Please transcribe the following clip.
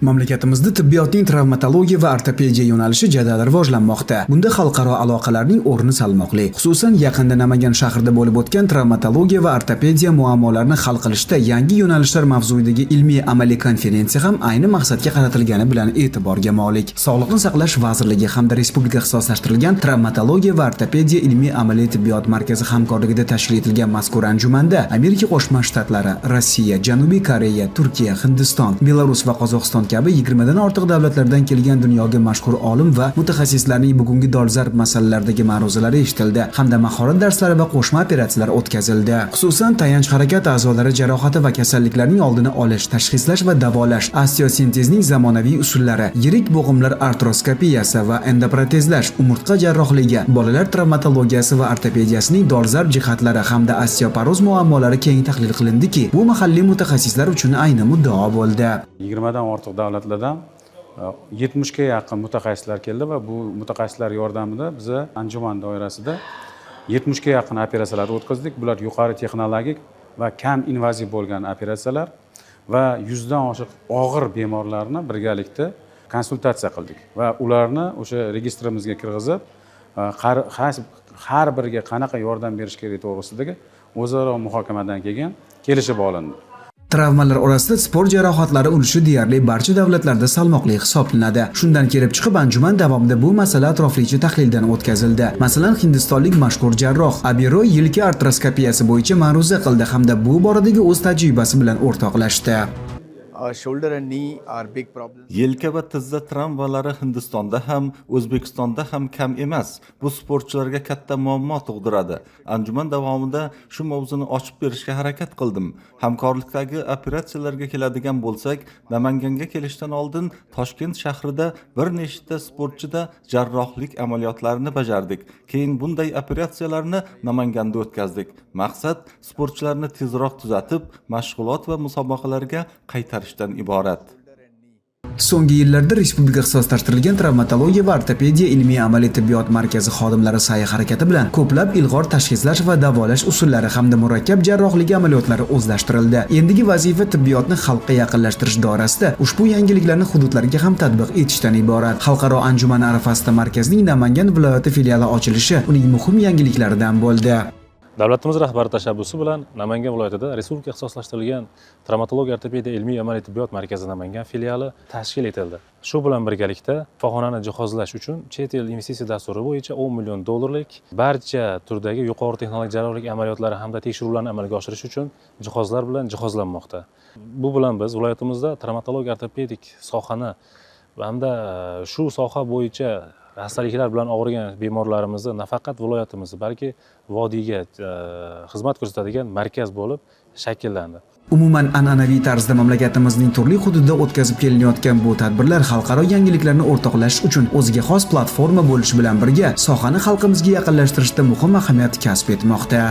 Mamlakatimizda tibbiyotning travmatologiya va ortopediya yo'nalishi jadal rivojlanmoqda. Bunda xalqaro aloqalarning o'rni salmoqli. Xususan, yaqinda Namangan shahrida bo'lib o'tgan "Travmatologiya va ortopediya muammolarini hal qilishda yangi yo'nalishlar" mavzuidagi ilmiy-amaliy konferensiya ham ayni maqsadga qaratilgani bilan e'tiborga molik. Sog'liqni saqlash vazirligi hamda Respublika ixtisoslashtirilgan travmatologiya va ortopediya ilmiy-amaliy tibbiyot markazi hamkorligida tashkil etilgan mazkur anjumanda Amerika Qo'shma Shtatlari, Rossiya, Janubiy Koreya, Turkiya, Hindiston, Belarus va Qozog'iston kabi 20 dan ortiq davlatlardan kelgan dunyoga mashhur olim va mutaxassislarning bugungi dolzarb masalalardagi ma'ruzalari eshitildi hamda mahorat darslari va qo'shma operatsiyalar o'tkazildi. Xususan, tayanch harakat a'zolari jarohati va kasalliklarning oldini olish, tashxislash va davolash, osteosintezning zamonaviy usullari, yirik bo'g'imlar artroskopiyasi va endoprotezlash, umurtqa jarrohligi, bolalar travmatologiyasi va ortopediyasining dolzarb jihatlari hamda osteoporoz muammolari keng tahlil qilindiki, bu mahalliy mutaxassislar uchun ayni muddao bo'ldi. 20dan ortiq davlatlardan 70ga yaqin mutaxassislar keldi va bu mutaxassislar yordamida biza anjuman doirasida 70ga yaqin operatsiyalar o'tkazdik. Bular yuqori texnologik va kam invaziv bo'lgan operatsiyalar va 100dan oshiq og'ir bemorlarni birgalikda konsultatsiya qildik va ularni o'sha registrimizga kirgizib, har biriga qanaqa yordam berish kerak to'g'risidagi o'zaro muhokamadan keyin kelishib olindi. Travmalar orasida sport jarohatlari ulushi deyarli barcha davlatlarda salmoqli hisoblanadi. Shundan kelib chiqib, anjuman davomida bu masala atroflicha tahlildan o'tkazildi. Masalan, hindistonlik mashhur jarroh Abiroy yelka artroskopiyasi bo'yicha ma'ruza qildi hamda bu boradagi o'z tajribasi bilan o'rtoqlashdi. Shoulder and knee are big problems. Yelka va tizza travmalari Hindistonda ham, O'zbekistonda ham kam emas. Bu sportchilarga katta muammo tug'diradi. Anjuman davomida shu mavzuni ochib berishga harakat qildim. Hamkorlikdagi operatsiyalarga keladigan bo'lsak, Namanganga kelishdan oldin Toshkent shahrida bir nechta sportchida jarrohlik amaliyotlarini bajardik. Keyin bunday operatsiyalarni Namanganda o'tkazdik. Maqsad sportchilarni tezroq tuzatib, mashg'ulot va musobaqalarga qaytarishdan iborat. So'nggi yillarda Respublika ixtisoslashtirilgan travmatologiya va ortopediya ilmiy-amaliy tibbiyot markazi xodimlari sa'yi harakati bilan ko'plab ilg'or tashxislash va davolash usullari hamda murakkab jarrohlik amaliyotlari o'zlashtirildi. Endigi vazifa tibbiyotni xalqqa yaqinlashtirish doirasida ushbu yangiliklarni hududlarga ham tatbiq etishdan iborat. Xalqaro anjuman arafasida markazning Namangan viloyati filiali ochilishi uning muhim yangiliklaridan bo'ldi. Davlatimiz rahbari tashabbusi bilan Namangan viloyatida Respublika ixtisoslashtirilgan travmatologiya ortopediya ilmiy amaliy tibbiyot markazi Namangan filiali tashkil etildi. Shu bilan birgalikda shifoxonani jihozlash uchun chet el investitsiya dasturi bo'yicha 10 million dollarlik barcha turdagi yuqori texnologik jarrohlik amaliyotlari hamda tekshiruvlarni amalga oshirish uchun jihozlar bilan jihozlanmoqda. Bu bilan biz viloyatimizda travmatologiya ortopedik sohani hamda shu soha bo'yicha xastaliklar bilan og'rigan bemorlarimizni nafaqat viloyatimizda, balki vodiyga xizmat ko'rsatadigan markaz bo'lib shakllandi. Umuman, an'anaviy tarzda mamlakatimizning turli hududida o'tkazib kelinayotgan bu tadbirlar xalqaro yangiliklarni o'rtoqlashish uchun o'ziga xos platforma bo'lishi bilan birga sohani xalqimizga yaqinlashtirishda muhim ahamiyat kasb etmoqda.